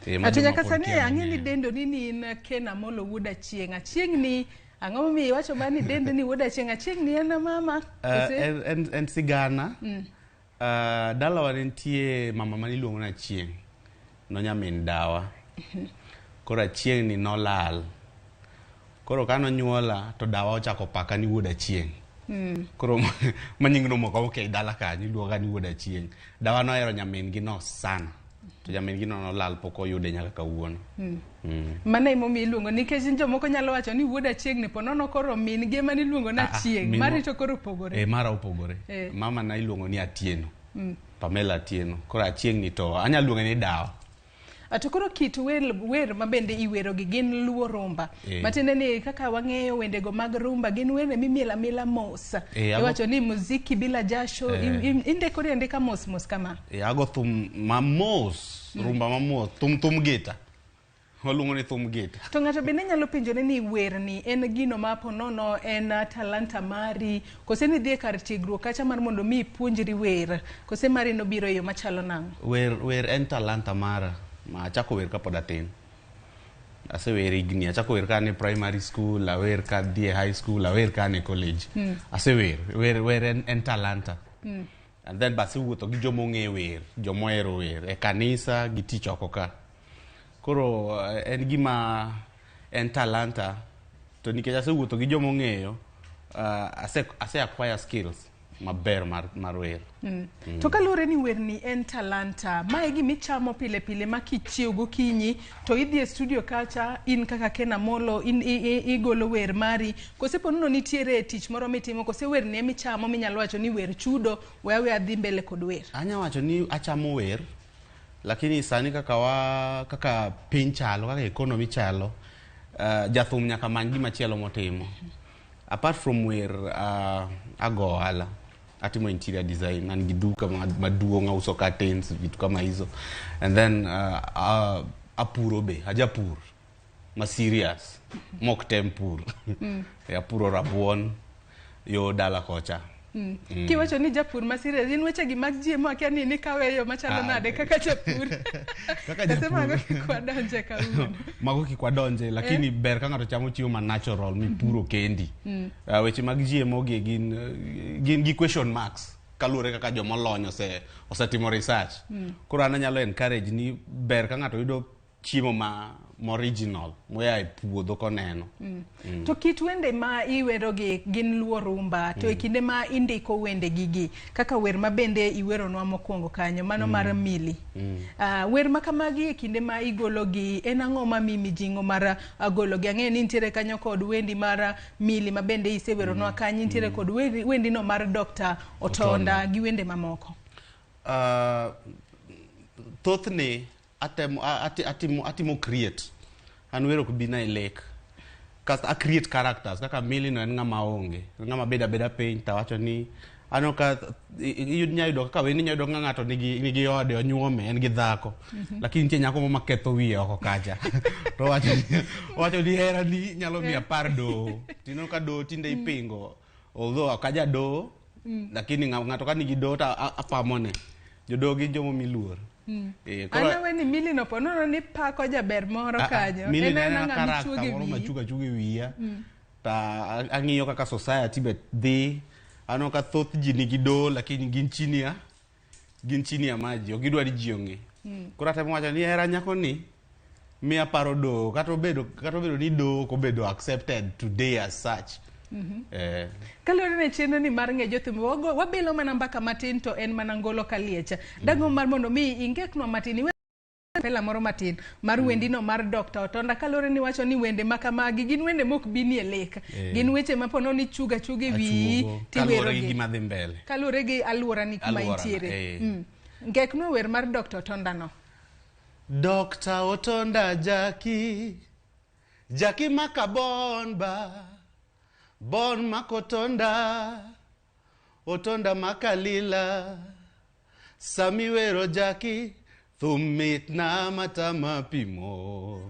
Eh, ma To joma nyaka pod sani kia ang'e ni mang'eyo. dendo ni ni in Ken Amolo wuod Achieng'. Achieng' ni ang'o momiyo iwacho ma ni dendo ni wuod Achieng'? Achieng' ni en mama? Kose? En sigana. Dalawa ne nitie mama mane iluongo ni Achieng'. Nonyamin dawa. Koro Achieng' ni nolal. Koro ka nonyuola to dawa ochako paka ni wuod Achieng'. Koro ma nying no moko ok e dala kanyo iluonga ni wuod Achieng'. Dawa nohero nyamin gi no sana. To nyamin gi no nolal pok oyude nyaka kawuono. Mano emomiyo iluongo nikech jomoko nyalo wacho ni wuod Achieng' ni ponono koro min gi ema niluongo ni Ah, ah, Achieng'. min Mari to koro opogore. Eh, mara opogore. Mama na iluongo ni Atieno. Pamela Atieno. Koro Achieng' ni to anyalo luonge ni dawa. To koro kit wer ma bende iwero gi gin luo rumba. Matiende ni kaka wang'eyo wendego mag rumba gin wende mimielo amila mos. Iwacho ni muziki bila jasho, indikori andika mos mos kama. Ago thum mamos, rumba mamos, thum gita. Waluongo ni thum gita. To ng'ato bende nyalo penjore ni werni en gino ma ponono en talanta mari, kose ni idhi e kar tiegruok kacha mar mondo mi ipuonjri wer, kose mari nobiro e yo machalo nang'o? Wer en talanta mara. Ma achako wer kapod atin. Asewer higni, achako wer ka an e primary school, awer ka adhi e high school, awer ka an e college. Asewer, wer en talanta. And then basewuotho gi joma ong'e wer, joma ohero wer e kanisa gi tich oko ka. Koro en gima en talanta to nikech asewuotho gi joma ong'eyo, ase acquire skills maber mar wer. To kaluwore ni werni en talanta, ma e gima ichamo pile pile ma kichiew gokinyi to idhi e studio kacha in kaka Ken Amolo igolo wer mari, kose ponono nitiere tich moro mitimo, kose werni ema ichamo minyalo wacho ni wer chudo, we aweya adhi mbele kod wer? Anya wacho ni achamo wer, lakini sani kaka piny chalo, kaka economy chalo, jathum nyaka many gima chielo motimo. Apart from wer, ago ohala. Atimo interior design, an gi duka maduong', auso curtains, vitu kama hizo. And then apuro be, ajapur ma serious, mok tem pur. Apuro rabuon yo dala kocha. Kiwacho ni japur ma serious, in weche gi mag GMO akia ni nikawe e yo machalo nade kaka japur. Kaka Kose japur. mago kik wadonje kawuono. Mago kik wadonje, lakini ber ka ng'ato chamo chiemo ma natural mipuro kendi. Weche mag GMO gi gin gi question marks kaluwore kaka jomolony osetimo research. Koro an anyalo encourage ni ber ka ng'ato yudo chiemo ma original moya e puodho koneno. To kit wende ma iwero gi gin luo rumba, to e kinde ma indiko wende gigi kaka wer ma bende iweronwa mokwongo kanyo mano mar Mili. Wer ma kamagi e kinde ma igolo gi en ang'o ma miyi mijing'o mar golo gi? Ang'eyo ni nitiere kanyo kod wendi mar Mili ma bende iseweronwa kanyo, nitiere kod wendi no mar Dr. Otonda gi wende mamoko. Thothne atimo create. An wer ok bina e lek. Kasto a create characters kaka Mili no en ng'ama onge. En ng'ama bedo abeda piny to awacho ni aneno ka inya yudo kaka wendi inya yudo ka ng'ato nigi ode onyuome en gi dhako. Lakini nitie nyako moro maketho wiye oko kacha. To owacho ni hera ni nyalo miyo apar doho. Tineno ka doho tinde ipingo. Although ok aja doho, lakini ng'ato ka nigi doho to apamone. Jodoho gin joma omi luor. An awe ni Mili no ponono ni pako jaber moro kanyo. Mili En ne en en ng'ama character ichuogo e moro wiyi. machugo achuga e wiya. Ta ang'iyo kaka society be dhi. Aneno ka thoth ji nigi doho lakini gin chini ya maji, ok gidwa ni ji ong'e. Koro atemo wacho ni hera nyako ni miya paro doho, kata obedo ni doho ok obedo accepted today as such. Kaluwore ne chenro ni mar ng'e jothum, wabilo mana mbaka matin to en mana ngolo kaliecha. Dagombo mar mondo mi ingeknwa matin, iwe pela moro matin mar wendino mar Dr. Otonda, kaluwore ni wacho ni wende ma kamagi gin wende mok bini e lek. Gin weche ma pono ni chuga chuga e wiyi Achuogo. tiwero Kaluwore gi gi. gima dhi mbele. Kaluwore gi alwora ni kuma Alworana, intiere. Ngeknwa wer mar Dr. Otonda no. Dr. Otonda Jaki, Jaki maka bon ba, bon makotonda, Otonda makalila, sami wero Jaki, thum mitna matama pimo.